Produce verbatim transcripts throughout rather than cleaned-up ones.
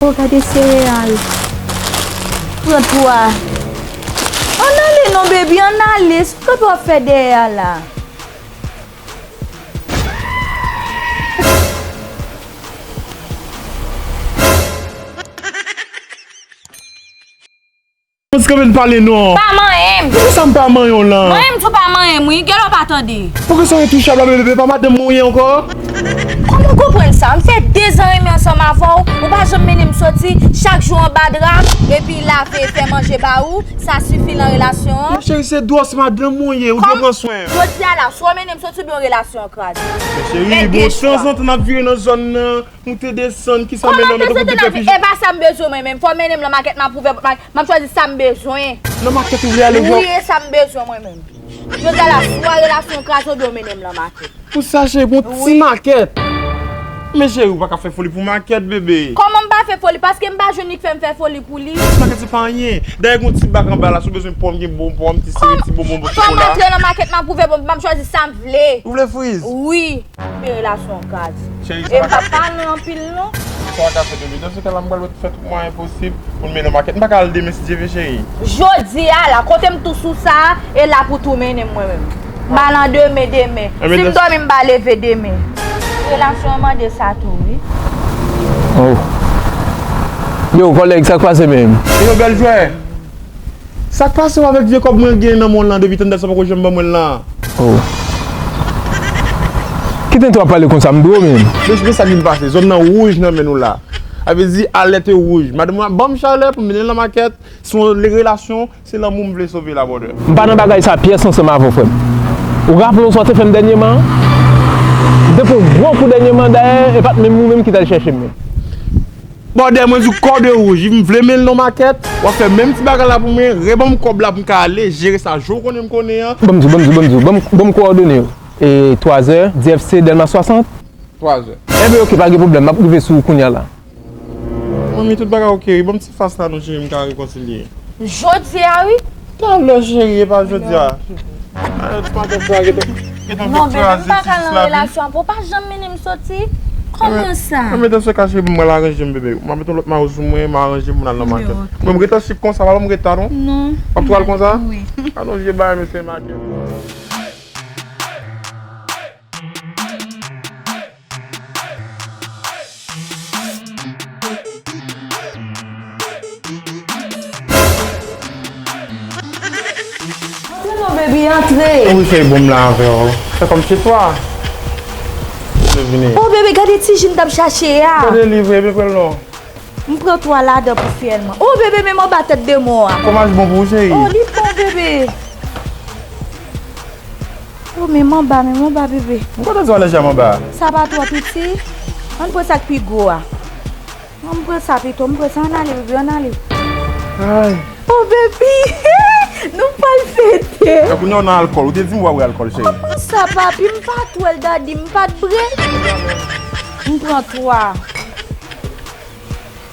Oh, gade sereyal. Pran twa. Ann ale non, baby, ann ale. Sa w ap fè dèyè a la? Mwen se kanpe n pale non. Pa manyen m. Poukisa m pa manyen w lan? Manyen m tou pa manyen m, wi. Genlè w pa tande. Poukisa w entouchab la, bebe? Pa madanm mwen w ye ankò? Kòman w konprann sa? M fè dezan renmen ansanm avè w, ou pa janm mennen m soti, chak jou anba dra, epi lave, fè manje ba ou, sa sifi nan relasyon an. Cheri, se dwòs madanm mwen w ye, ou dwe pran swen. Jodi a la, swa w mennen m soti oubyen relasyon an kraze. Cheri, bon, tanzantan n ap vire nan zòn nan. Moute desann, kisa mennen w mete kote pèpi? E pa sa m bezwen mwen menm. Fò w mennen m nan makèt, m ap ouvè pòt makèt. M ap chwazi sa m bezwen. Nan makèt ou vle ale jwe? Wi, e sa m bezwen mwen menm. Jodi a la, swa relasyon kraze oubyen w mennen m nan makèt. Pou sa, cheri, pou yon ti makèt. Men cheri, ou pa ka fè foli pou makèt, bebe. Kòman m pa fè foli? Paske m pa jwenn li k fè m fè foli pou li. Ti makèt se pa anyen. Dayè, gen yon ti bak anba la, si w bezwen pòm, gen bon pòm, ti sere, ti bonbon, bon chokola. Kòm m antre nan makèt, m ap ouvè pòm, m ap chwazi sa m vle. Ou vle friz? Wi. Men relasyon an kraze. Cheri, sa pa ka fèt. E m p ap pale anpil non. Sa pa ka fèt, bebe. Dans ce cas-là, m pral fè tout mwayen posib pou n mennen w makèt. M pa ka al demen si Dye vle, cheri. Jodi a la, kote m tou sou sa a, e la pou tou mennen m mwen menm. M pa nan demen, demen. Si m dòmi, m pa leve demen. Relasyon an mande sa tou, wi. Oh. Yo, kòlèg, sa k pase menm? Yo, bèl jwè. Sa k pase w avèk vye kòb mwen gen nan men w lan depi tanndan sa w poko janm ban mwen l lan? Oh. Ki tenten w ap pale konsa, m dwe w menm? Men, men sa k vin pase, zòn nan wouj nan men nou la. Sa vle di alèt wouj. Madanm mwen ap ban m chalè pou m mennen l nan makèt. Se yon relasyon, se lanmou m vle sove la, brother. M pa nan bagay sa pyès ansanm avè w, frè m. Ou raple w sa w te fè m dènyèman an? M te pran yon gwo kou dènyèman, dayè, e pa t menm ou menm ki t al chèche m menm. Bòdè, mwen di w kòde wouj, m vle mennen l nan makèt, w ap fè menm ti bagay la pou mwen, reban m kòb la pou m ka ale, jere sa jan w konnen m konnen an. Ban m di w, ban m di w, ban m di w, ban m, ban m kowòdone yo. E, twa zè, D F C, Dèlma swasant? Twa zè. Enben, oke, pa gen pwoblèm, m ap rive sou ou kounye a la. Manmi, tout bagay oke, wi, ban m ti fas la non, cheri, m ka rekonsilye. Jodi a, wi. Talè, cheri, e pa jodi a. Alè, ti maten sa, gentan, gentan vin kraze ti jis la. Non, bebe, m pa ka nan relasyon an, pou w pa janm mennen m soti. Kòman sa? Enben, dans ce cas, cheri, mwen al aranje m, bebe. M ap met yon lòt mayo sou mwen, m aranje m, m al nan makèt. Mwen, m ret an chik konsa, pa ban m ret la, non? Non. W ap tou al konsa? Wi. A non, vye bagay, mesye, makèt. Antre non, baby, antre. Wi, cheri, bon, m la avè w. Fè kòm se twa. Vini. Oh, baby, gade ti ji m t ap chache a. Gade li vre, bebe, l non. M pran twa ladan pou fiyèl mwen. Oh, bebe, men m anba tèt de mò a. Fromaj bon pou ou, cheri. Oh, li bon, bebe. Oh, men m anba, men m anba, bebe. M kontan di w alèz a m anba. Sa pa twò piti? Ann pran sa k pi gwo a. Ann pran sa pito, m pran sa, ann ale, bebe, ann ale. Ay. Oh, baby! Nou pral fete! E kounye a w nan alkòl, ou te di m w pa bwè alkòl, cheri. Kòman sa, papi? M pa t wè l, daddy, m pa t bwè. M pran twa.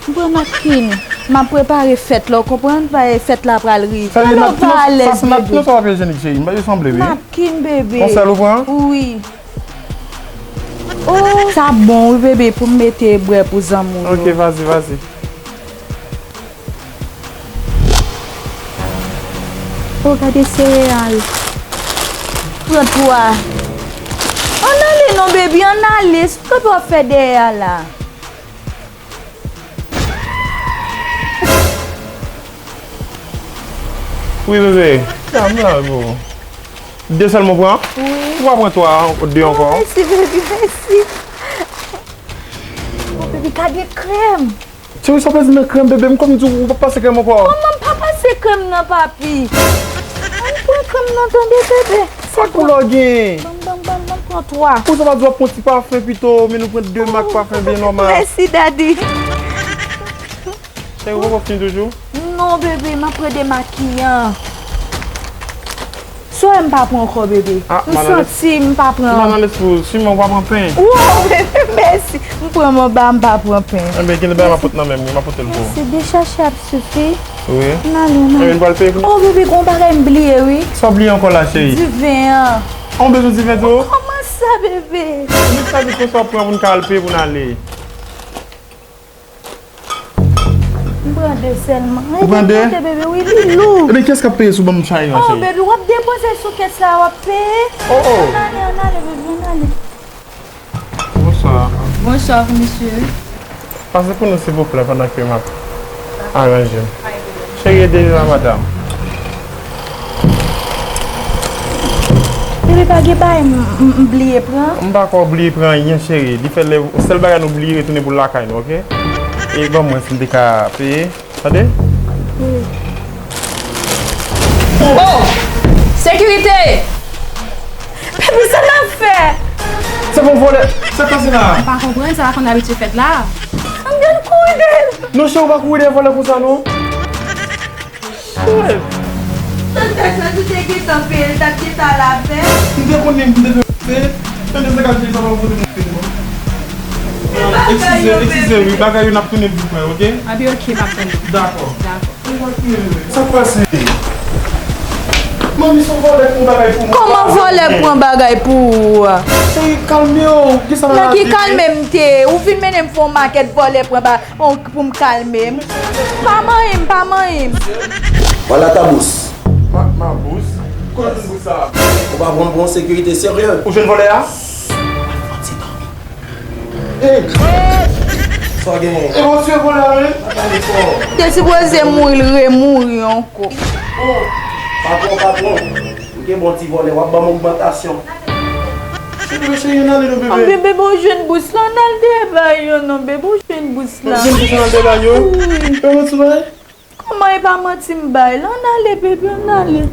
M pran napkin. M ap prepare fèt la, w konprann? Paske fèt la pral rive. Sa se napkin, sa se napkin ou sa papye ijenik, cheri? M pa sanble, wi. Napkin, bebe. Yon sèl ou pran? Wi. Oh, sa bon, wi, bebe, pou m mete bwè pou zanmi w yo. Ok, vas-y, vas-y. Oh, gade sereyal. Pran twa. Ann ale non, baby, ann ale. Sa w ap fè dèyè a la? Wi, bebe. Ya, m la, bro. De sèlman w pran? Wi. Ou pa pran twa, de ankò? Mèsi, baby, mèsi. Oh, baby, gade krèm. Cheri, sa w pèdi nan krèm, bebe? M konn di w, ou pa pase krèm ankò. Kòman m pa pase krèm nan, papi? Ann pran krèm nan, tande, bebe. Sa koulè w gen? Ban m, ban m, ban m, ban m pran twa. Ou sa pa di w ap pran ti pafen pito, men nou pran de mak pafen byen nòmal. Mèsi, daddy. Cheri, ou poko fini toujou? Non, bebe, m ap pran demakiyan. Sa w wè m pa pran ankò, bebe? M santi m pa pran. Madanm Lespouz, siman ou pa pran pen. Wow, bebe, mèsi. M pran m anba, m pa pran pen. Enben, gen de bagay m ap pote nan men m, wi, m ap pote l pou ou. Mèsi, de sachè ap sifi. Wi. N ale, n ale. Enben, n pral peye pou nou. Oh, bebe, gon bagay m bliye, wi. Sa w bliye ankò la, cheri? Diven an. Ah, ou bezwen diven tou? Kòman sa, bebe? Ou met sa di konsa w pran pou n ka al peye pou n ale. M pran de sèlman. Ou pran de? M pran de, bebe, wi, li lou. Ebyen, kiyès k ap peye si w ban m chay an, cheri? Oh, bebe, w ap depoze sou kès la, w ap peye. Oh, oh. Ann ale, ann ale, bebe, ann ale. Bonswa. Bonswa, mesye. Pase pou nou, silvouplè, pandan ke m ap aranje m. Cheri, ede la, madanm. Bebe, pa gen bagay m, m, m bliye pran? M pa kwè w bliye pran anyen, cheri. Li fè lè, sèl bagay nou bliye retounen pou lakay nou, oke? E ban mwen si m te ka peye. Tande? Oh! Sekirite! Bebe, sa n ap fè? Se pou vòlè. Sa k pase la? M pa konprann sa pa konn abitye fèt la. Ann gen kouri dèyè l. Non, cheri, ou pa kouri dèyè vòlè konsa, non. Cheri. Tande sa, nou te gentan peye l, t ap gentan al avè l. M te konnen m te fè. Tande sa k ap di, sa pa pote mwen, non. Eskize, eskize, wi, bagay yo n ap tounen pou frè, oke? Abi, oke, m ap tann ou. Dakò. Dakò. Sa k pase? Manmi, se yon vòlè k pran bagay pou mwen. Kòman vòlè k pran bagay pou ou a? Cheri, kalme w. Nan ki kalme m te? Ou vin mennen m fè yon makèt vòlè pran ba, pou m kalme m. Pa manyen m, pa manyen m. Voilà ta bourse. Ma, ma bourse? Kote w jwenn bourse sa a? Ou pa pran m pou yon sekirite serye? Ou jwenn vòlè a? Sa w genyen? E bon, se vòlè a, wi. Pa pale fò. Te sipoze mouri, l remouri ankò. Oh, patwon, patwon. M gen bon ti vòlè, w ap ban m ogmantasyon. Cheri, cheri, ann ale non, bebe. An, bebe, bebe, ou jwenn bous la, ann al dèyè bagay yo non, bebe, ou jwenn bous la. Ou jwenn bous la, ann al dèyè bagay yo? Wi. Bebe, ou ti bay? Kòman e pa manti m bay la? Ann ale, bebe, ann ale.